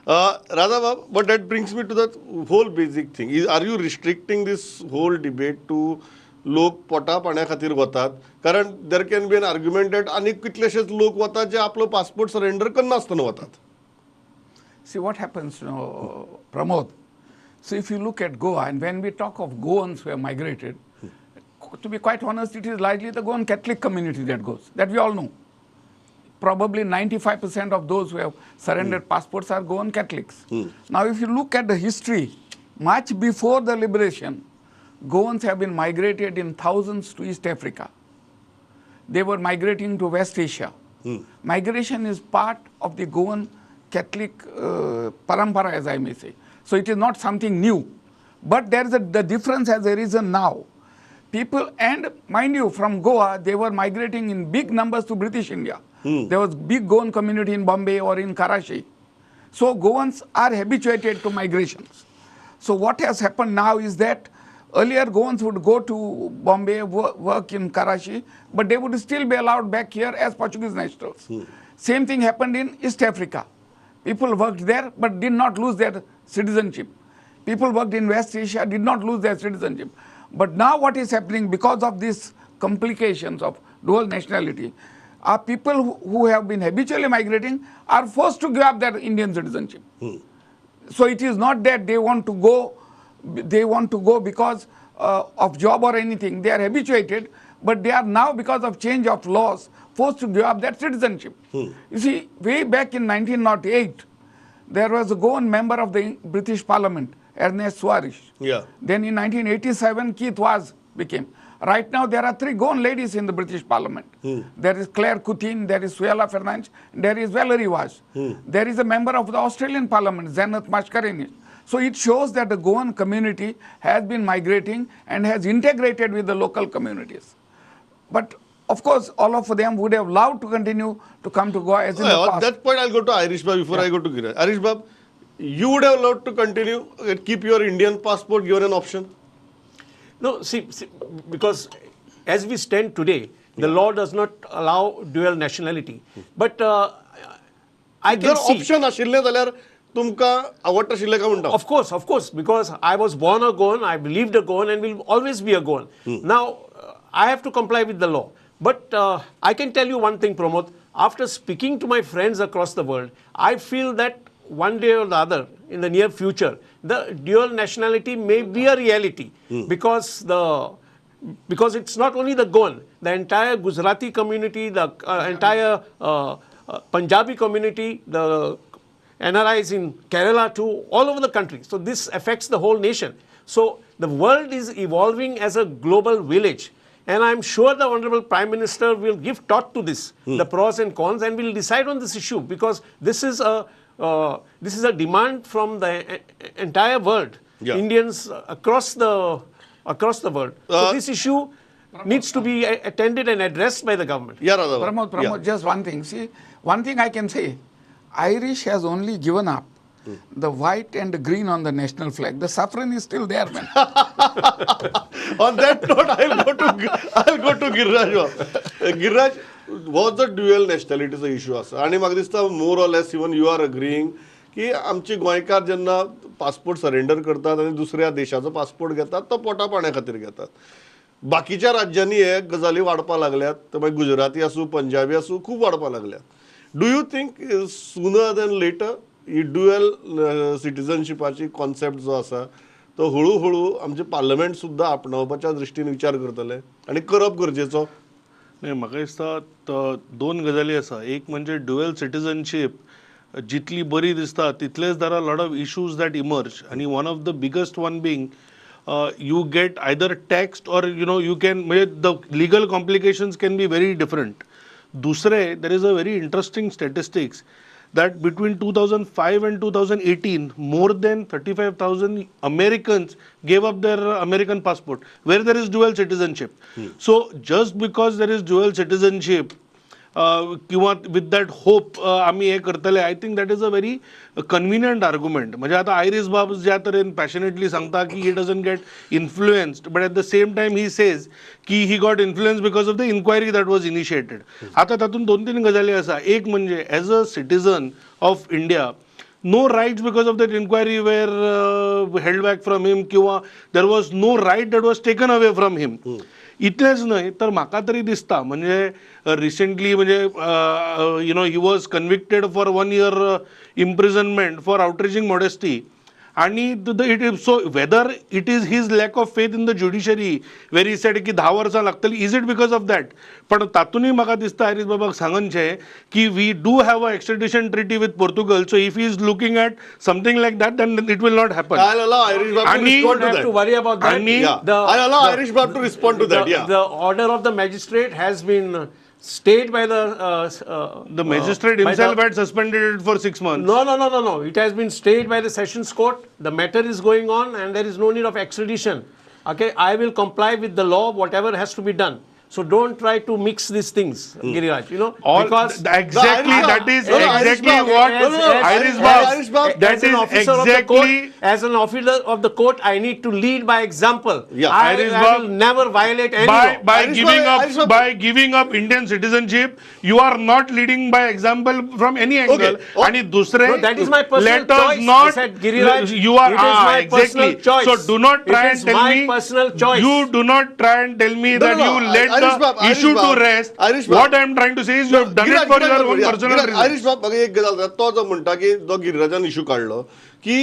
Radha Bab, but that brings me to the whole basic thing. Are you restricting this whole debate to लोक पोटा पाण्या खातीर वतात? कारण there can be an argument that आनीक कितलेशेच लोक वतात जे आपलो पासपोर्ट सरेंडर करनासतना वतात. See what happens, Pramod. So if you look at Goa, and when we talk of Goans who have migrated, to be quite honest, it is largely the Goan Catholic community that goes, that we all know. Probably 95% of those who have surrendered passports are Goan Catholics. Now, if you look at the history, much before the liberation, Goans have been migrated in thousands to East Africa. They were migrating to West Asia. Migration is part of the Goan Catholic parampara, as I may say. So it is not something new. But there is the difference has arisen now. People, and mind you, from Goa, they were migrating in big numbers to British India. There was big Goan community in Bombay or in Karachi. So Goans are habituated to migrations. So what has happened now is that earlier Goans would go to Bombay, work in Karachi, but they would still be allowed back here as Portuguese nationals. Same thing happened in East Africa. People worked there but did not lose their citizenship. People worked in West Asia, did not lose their citizenship. But now what is happening because of these complications of dual nationality, are people who have been habitually migrating are forced to give up their Indian citizenship. So it is not that they want to go, they want to go because of job or anything. They are habituated, but they are now, because of change of laws, forced to give up their citizenship. You see, way back in 1908, there was a Goan member of the British Parliament, Ernest Soares. Then in 1987, Keith Vaz became. Right now, there are 3 Goan ladies in the British Parliament. There is Claire Coutin, there is Suella Fernandes, there is Valerie Vaz. There is a member of the Australian Parliament, Zenith Mascarenhas. So it shows that the Goan community has been migrating and has integrated with the local communities. But of course, all of them would have loved to continue to come to Goa as in the past. At that point, I'll go to Irish Bab before I go to Giriraj. Irish Bab, you would have loved to continue, keep your Indian passport given an option? No, see, because as we stand today, the law does not allow dual nationality. But I can जर see... Option आशिल्लें जाल्यार तुमकां आवडटा आशिल्लें काय म्हणटा? Of course, of course, because I was born a Goan, I believed a Goan and will always be a Goan. Now, I have to comply with the law. But I can tell you one thing, Pramod, after speaking to my friends across the world, I feel that one day or the other, in the near future, the dual nationality may be a reality. Because it's not only the Goan, the entire Gujarati community, the entire Punjabi community, the NRIs in Kerala too, all over the country. So this affects the whole nation. So the world is evolving as a global village. And I'm sure the Honorable Prime Minister will give thought to this, the pros and cons, and will decide on this issue, because this is a demand from the entire world, Indians across the world. So this issue needs to be attended and addressed by the government. Yeah, Radha. Pramod, just one thing. See, one thing I can say, Irish has only given up the white and the green on the national flag. The saffron is still there, man. On that note, I'll go to Giriraj. Giriraj, was the dual nationality issue आसा आनी म्हाका दिसता more or less even you are agreeing की आमचे गोंयकार जेन्ना passport surrender करतात आनी दुसऱ्या देशाचो पासपोर्ट घेतात तो पोटा पाण्या खातीर घेतात. बाकीच्या राज्यांनी हे गजाली वाडपाक लागल्यात, ते मागीर गुजराती आसूं पंजाबी आसूं खूब वाडपाक लागल्यात. Do you think sooner than later he dual सिटिझनशिपाची concept जो आसा तो हळू हळू आमचे पार्लमेंट सुद्दां आपणावपाच्या दृश्टीन विचार करतले आनी करप गरजेचो? नाही, म्हाका दिसता दोन गजाली आसा. एक म्हणजे ड्युएल सिटिझनशीप जितली बरी दिसता तितलेच there are lot of issues that emerge, आनी one of the biggest one being you get either taxed or you know you can, म्हणजे the legal complications can be very different. दुसरे, there is a very interesting statistics that between 2005 and 2018, more than 35,000 Americans gave up their American passport, where there is dual citizenship. So just because there is dual citizenship, किंवा with that hope आमी हे करतले, I think that is a very convenient argument. म्हणजे आता iris बाब ज्या तरेन passionately सांगता की he doesn't get influenced, but at the same time he says की he got influence because of the inquiry that was initiated. आता तातूंत दोन तीन गजाली आसा. एक म्हणजे as a citizen of India No rights because of that inquiry were held back from him किंवा there was no right that was taken away from him. इतलेंच न्हय तर म्हाका तरी दिसता म्हणजे रिसेंटली म्हणजे he was convicted for 1 year imprisonment for outraging modesty आणि it is so whether it is his lack of faith in the judiciary where he said की 10 वर्सां लागतली, is it because of that? पण तातूनय म्हाका दिसता iris बाबाक सांगनशें की we do have a extradition treaty with Portugal, so if he is looking at something like that, then it will not happen. I'll allow Irish Bab to respond Don't to have that. To worry about that. Yeah. I'll allow Irish Bab to respond to that. Yeah. The order of the magistrate has been stayed by the The magistrate by himself had suspended it for 6 months. No. It has been stayed by the Sessions Court. The matter is going on and there is no need of extradition. Okay, I will comply with the law, whatever has to be done. So don't try to mix these things, Giriraj, All because exactly The Irish that is No, no, Irish exactly Bab. what No, no, no, Irish Irish Bab. Irish Bab. That as an is officer of the court, exactly as an officer of the court, I need to lead by example. Yeah. Irish I Bab, will never violate any by law. by Irish giving Bab, up Irish Bab. By giving up Indian citizenship, you are not leading by example from any angle. Okay. Oh. आणि दुसरे, No, that is my personal let us choice. I not said, Giriraj, you are it is ah, my exactly. personal choice. So do not try It and is tell my me personal choice. You do not try and tell me No, that no, no. you let Irish the Bab, Irish issue to Bab, rest. Irish Bab. What I am trying to say is you have done it for your own personal reasons. Irish बाब, म्हाका एक गजाल सांग. तो जो म्हणटा की जो गिरिराजान इशू काडलो की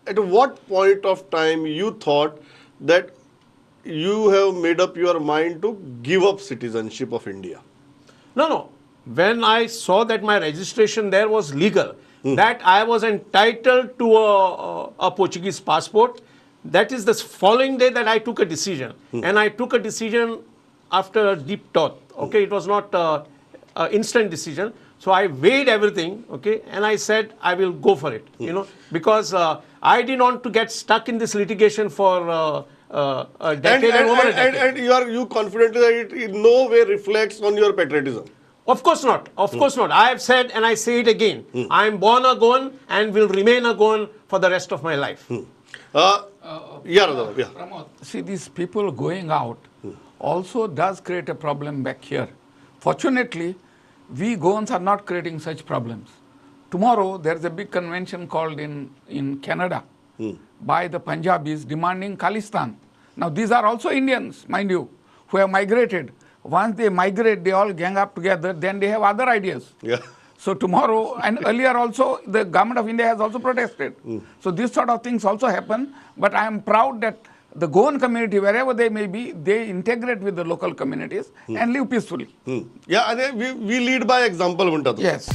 at what point of time you thought that you have made up your mind to give up citizenship of India? No. When I saw that my registration there was legal, that I was entitled to a Portuguese passport, that is the following day that I took a decision. And I took a decision after a deep thought. Okay, it was not an instant decision. So I weighed everything, okay, and I said I will go for it, because I didn't want to get stuck in this litigation for a And, decade and, and, over a and, decade. and you are you confident that it in no way reflects on your patriotism? Of course not. Of course not. I have said and I say it again. I am born a Goan and will remain a Goan for the rest of my life. Yeah, Radha, yeah. Pramod, see, these people going out also does create a problem back here. Fortunately, we Goans are not creating such problems. Tomorrow, there is a big convention called in Canada by the Punjabis demanding Khalistan. Now, these are also Indians, mind you, who have migrated. Once they migrate, they all gang up together, then they have other ideas. So tomorrow, and earlier also, the government of India has also protested. So these sort of things also happen. But I am proud that the Goan community, wherever they may be, they integrate with the local communities and live peacefully. Yeah, and we lead by example म्हणटा तूं. Yes.